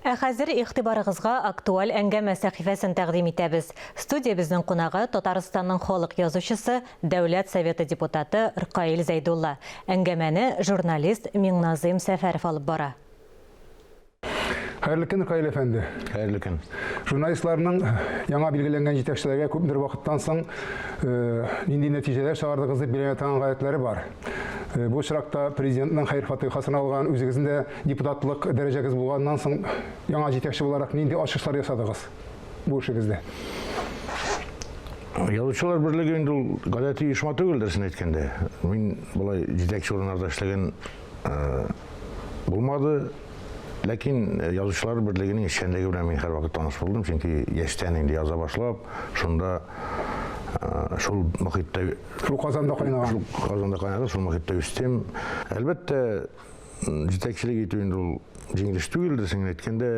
Ә хәзер игътибарыгызга актуаль әңгәмә сәхифәсен тәкъдим итәбез. Студиябезнең кунагы Татарстанның халык язучысы, Дәүләт Советы депутаты Ркаил Зәйдулла. Әңгәмәне журналист Миңназыйм Сәфәров алып бара. Хәерле көн, Ркаил әфәнде. Хәерле көн. Журналистларның яңа билгеләнгән җитәкчеләргә күпмедер вакыттан соң нинди нәтиҗәләр чыгардыгыз дип билгеләнә торган гадәтләре бар. Бу очракта президентның хәер-фатыйхасын алган, үзегезнең дә депутатлык дәрәҗәгез булганнан соң яңа җитәкче буларак нинди ачышлар ясадыгыз бу эшегездә? Язучылар берлеге инде ул гадәти оешма түгел, дөресен әйткәндә. Мин болай җитәкче урыннарда эшләгән булмады. Ләкин Язучылар берлегенең эшчәнлеге белән мин һәрвакыт таныш булдым, чөнки яшьтән инде яза башлап, шунда шул мохиттә шул казанда кайнаган. Шул казанда кайнадым, шул мохиттә үстем. Әлбәттә, җитәкчелек итү инде ул җиңел эш түгел, дөресен генә әйткәндә,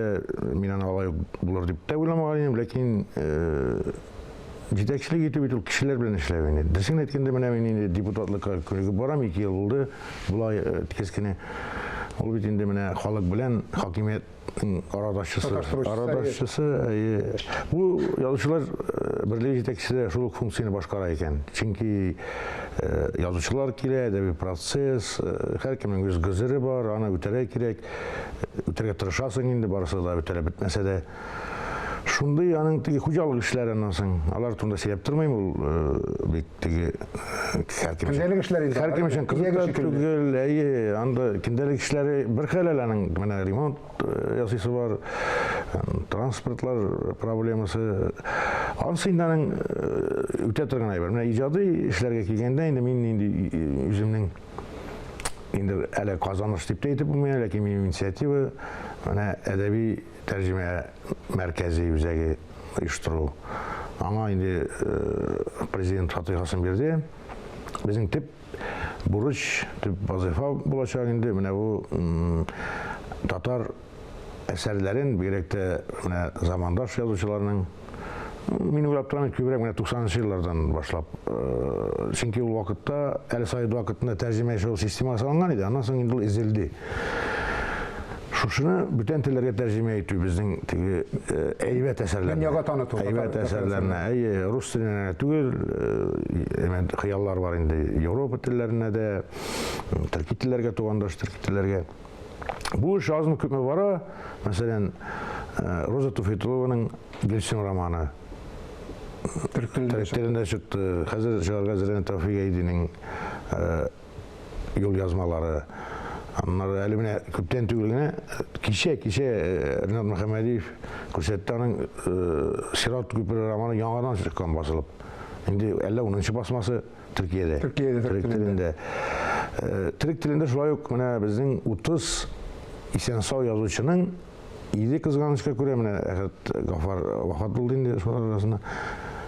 мин аны алай ук булыр дип тә уйламаган идем, ләкин җитәкчелек итү бит ул кешеләр белән эшләү инде. Дөресен генә әйткәндә, менә мин инде депутатлыкка күнегеп барам, 2 ел булды, болай тигез кенә. Ул бит инде менә халык белән хакимиятнең арадашчысы. Арадашчысы, әйе. Бу язучылар берлеге җитәкчесе дә шул ук функцияне башкара икән. Чөнки язучылар килә, әдәби процесс, һәркемнең үз гозере бар, аны үтәргә кирәк. Үтәргә тырышасың инде, барысы да үтәлеп бетмәсә дә. Шундый аның теге хуҗалык эшләре аннан соң. Алар турында сөйләп тормыйм, ул бик теге һәркем өчен. Көндәлек эшләр инде. Һәркем өчен кызык та түгел, әйе, анда көндәлек эшләре бер хәл әле аның, менә ремонт ясыйсы бар, транспортлар проблемасы. Анысы инде аның үтә торган әйбер. Менә иҗади эшләргә килгәндә инде мин инде үземнең инде әле казаныш дип тә әйтеп булмый, ләкин минем инициатива менә әдәби тәрҗемә мәркәзе үзәге оештыру. Аңа инде президент фатыйхасын бирде. Безнең төп бурыч, төп вазыйфа булачак инде менә бу татар әсәрләрен, бигрәк тә менә замандаш язучыларның, мин уйлап торам, күбрәк менә 90 еллардан башлап, чөнки ул вакытта, әле совет вакытында тәрҗемә шул системага салынган иде, аннан соң инде ул изелде. Шушыны бүтән телләргә тәрҗемә итү безнең теге әйбәт әсәрләрне. Дөньяга таныту. Әйбәт әсәрләрне. Әйе, рус теленә генә түгел, хыяллар бар инде Европа телләренә дә, төрки телләргә, тугандаш төрки телләргә. Бу эш азмы күпме бара. Мәсәлән, Роза Туфитулованың Гөлсем романы төрек телендә чыкты. Хәзер чыгарга әзерләнә Тәүфик Әйдинең юл язмалары. Аннары әле менә күптән түгел генә кичә кичә Ринат Мөхәммәдиев күрсәтте, аның Сират күпере романы яңадан чыккан басылып. Инде әллә 10 басмасы Төркиядә. Төркиядә төрек телендә. Төрек телендә шулай ук менә безнең 30 исән-сау язучының иде, кызганычка күрә, менә Әхәт Гафар вафат булды инде, шулар арасында.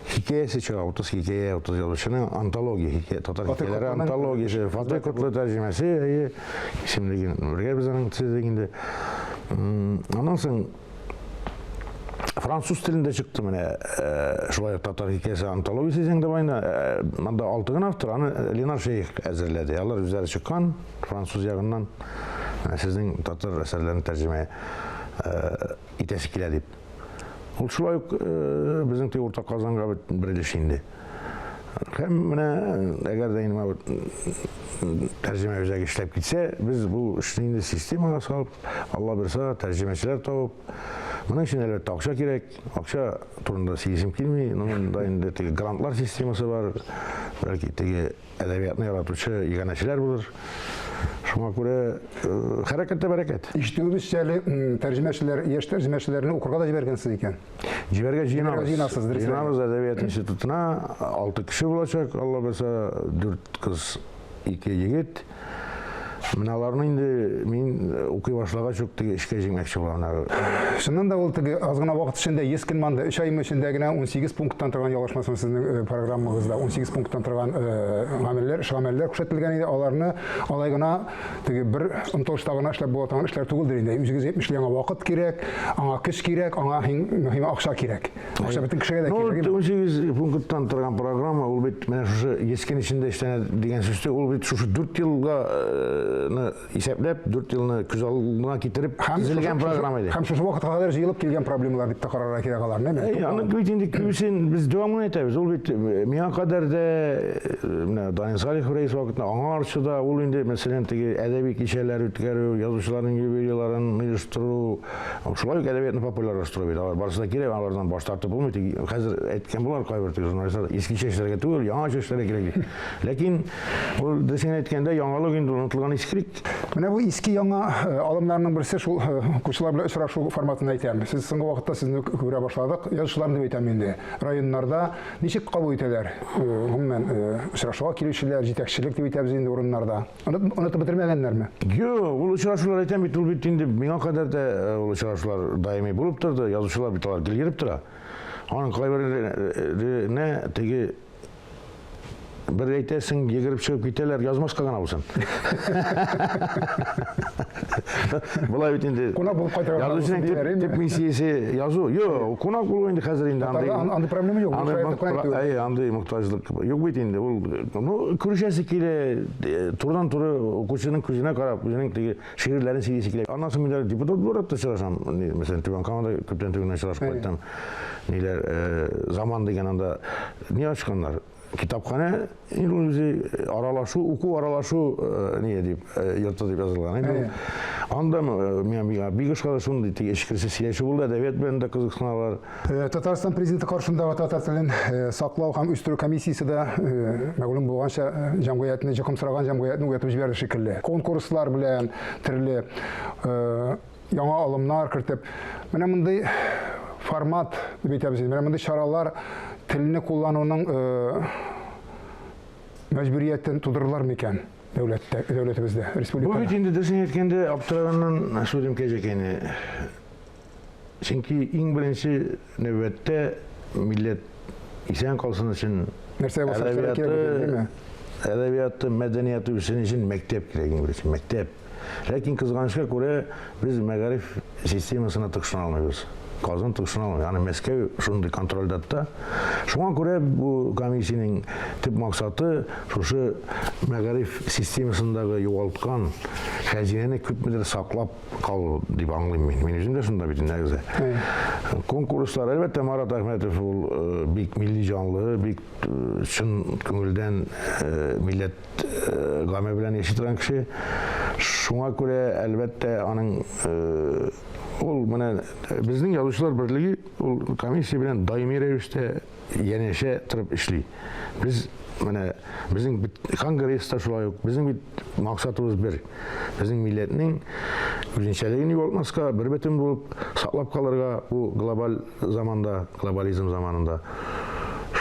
Хикәясе чыга, 30 хикәя, 30 язучының антология, хикәя, татар хикәяләре антологиясе, Фатыйх Котлы тәрҗемәсе, әйе, исемлеген бергә без аның төзедек инде. Аннан соң француз телендә чыкты менә шулай ук татар хикәясе антологиясе дисәң дә байна. Монда 6 гына автор, аны Ленар Шәех әзерләде. Алар үзләре чыккан француз ягыннан. Сезнең татар әсәрләрен тәрҗемә итәсе килә дип. Ул шулай ук безнең теге уртак Казанга бер өлеш инде. Һәм менә әгәр дә инде тәрҗемә үзәге эшләп китсә, без бу эшне инде системага салып, Алла бирса, тәрҗемәчеләр табып, моның өчен әлбәттә акча кирәк. Акча турында сөйлисем килми. Монда инде теге грантлар системасы бар. Бәлки теге әдәбиятны яратучы иганәчеләр булыр. Шуңа күрә хәрәкәттә бәрәкәт. Ишетүебезчә әле тәрҗемәчеләр, яшь тәрҗемәчеләрне укырга да җибәргәнсез икән. Җибәргә җыенабыз. Җыенасыз, дөрес. Җыенабыз әдәбият институтына. 6 кеше булачак, Алла бирсә, 4 кыз, 2 егет. Менә аларны инде мин укый башлагач ук теге эшкә җиңмәкче булам. Чыннан да ул теге аз гына вакыт эчендә, 100 көн манда, 3 ай эчендә генә 18 пункттан торган, ялгышмасам, сезнең программагызда 18 пункттан торган гамәлләр, эш гамәлләр күрсәтелгән иде. Аларны алай гына теге бер омтылышта гына эшләп була торган эшләр түгелдер инде. Үзегез әйтмешли, аңа вакыт кирәк, аңа көч кирәк, аңа иң мөһиме акча кирәк. Акча бөтен кешегә дә кирәк. Ну, 18 пункттан торган программа, ул бит менә шушы 100 көн эчендә эшләнә дигән сүз түгел, ул бит шушы 4 елга елны исәпләп, 4 елны күз алдына китереп төзелгән программа иде. Һәм шушы вакытка кадәр җыелып килгән проблемалар дип тә карарга кирәк аларны, әйме? Аны бит инде күбесен без дәвамын әйтәбез. Ул бит миңа кадәр дә менә Данил Салихов рәис вакытында аңарчы да ул инде, мәсәлән, теге әдәби кичәләр үткәрү, язучыларның юбилейларын оештыру, шулай ук әдәбиятны популярлаштыру бит. Алар барысы да кирәк, алардан баш тартып булмый. Тик хәзер әйткән булар кайбер теге журналистлар, иске чәчләргә түгел, яңа чәчләргә кирәк дип. Ләкин ул дөресен әйткәндә, яңалык инде онытылган искелек. Менә бу иске яңа э, алымнарның берсе шул э, укучылар белән очрашу форматын әйтәм. Сез соңгы вакытта сезне күрә башладык. Язучыларны дип әйтәм инде. Районнарда ничек кабул итәләр? Э, гомумән, очрашуга килүчеләр, җитәкчелек дип әйтәбез инде урыннарда. Онытып бетермәгәннәрме? Юк, ул очрашулар әйтәм бит, ул бит инде миңа кадәр дә ул очрашулар даими булып торды. Язучылар бит алар гел йөреп тора. Аның кайберенә теге Бер әйтәсең, йөгереп чыгып китәләр, язмаска гына булсын. Болай бит инде. Кунак булып кайтырга Язучының төп, төп миссиясе язу. Юк, кунак булу инде хәзер инде андый. Андый проблема юк. Андый, андый мохтаҗлык юк бит инде. Ул, ну, күрешәсе килә, э, турыдан-туры укучының күзенә карап, үзенең теге шигырьләрен сөйлисе килә. Аннан соң мин әле депутат буларак та очрашам. Мәсәлән, Түбән Камада күптән түгел очрашып кайттым. Ниләр, э, заман дигән анда ни ачканнар? Китапханә инде ул үзе э, аралашу, уку аралашу э, ни дип, йорты дип язылган. Инде анда миңа бик ошады шундый теге эчкерсез сөйләшү булды, әдәбият белән дә кызыксыналар. Э, Татарстан президенты каршындагы татар телен э, саклау һәм үстерү комиссиясе дә э, мәгълүм булганча җәмгыятьне җокымсыраган җәмгыятьне уятып җибәрде шикелле. Конкурслар белән төрле яңа алымнар кертеп, менә мондый формат дип әйтәбез инде, менә мондый чаралар телне куллануның мәҗбүриятен тудырырлар микән дәүләттә, дәүләтебездә, республикада? Бу бит инде дөресен әйткәндә аптыраганнан сүзем кәҗәкәйне. Чөнки иң беренче нәүбәттә милләт исән калсын өчен нәрсә булса әдәбияты, әдәбияты, мәдәнияты үссен өчен мәктәп кирәк иң беренче, мәктәп. Ләкин кызганычка күрә без мәгариф системасына тыкшына алмыйбыз. Казан тыкшына алмый. Аны Мәскәү шундый контрольдә тота. Шуңа күрә бу комиссиянең төп максаты шушы мәгариф системасындагы югалткан хәзинәне күпмедер саклап калу дип аңлыйм мин. Мин үзем дә шунда бит инде нәгезе. Конкурслар, әлбәттә, Марат Әхмәтов ул э, бик милли җанлы, бик э, чын күңелдән э, милләт гаме белән яши торган кеше. Шуңа күрә, әлбәттә, аның ул менә безнең язучылар берлеге ул комиссия белән даими рәвештә янәшә торып эшли. Без менә безнең бит конгресста шулай ук безнең бит максатыбыз бер. Безнең милләтнең үзенчәлеген югалтмаска, бер бөтен булып саклап калырга бу глобаль заманда, глобализм заманында.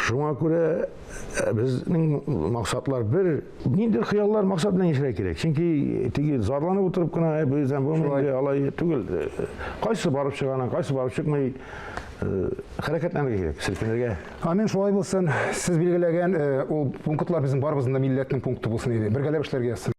Шуңа күрә э, безнең максатлар бер, ниндидер хыяллар, максат белән яшәргә кирәк. Чөнки теге зарланып утырып кына, «Ә, бездән булмый, алай түгел. Э, кайсы барып чыга, кайсы барып чыкмый. Э, хәрәкәтләнергә кирәк, селкенергә. Амин, шулай булсын. Сез билгеләгән э, ул пунктлар безнең барыбызның да милләтнең пункты булсын иде. Бергәләп эшләргә язсын.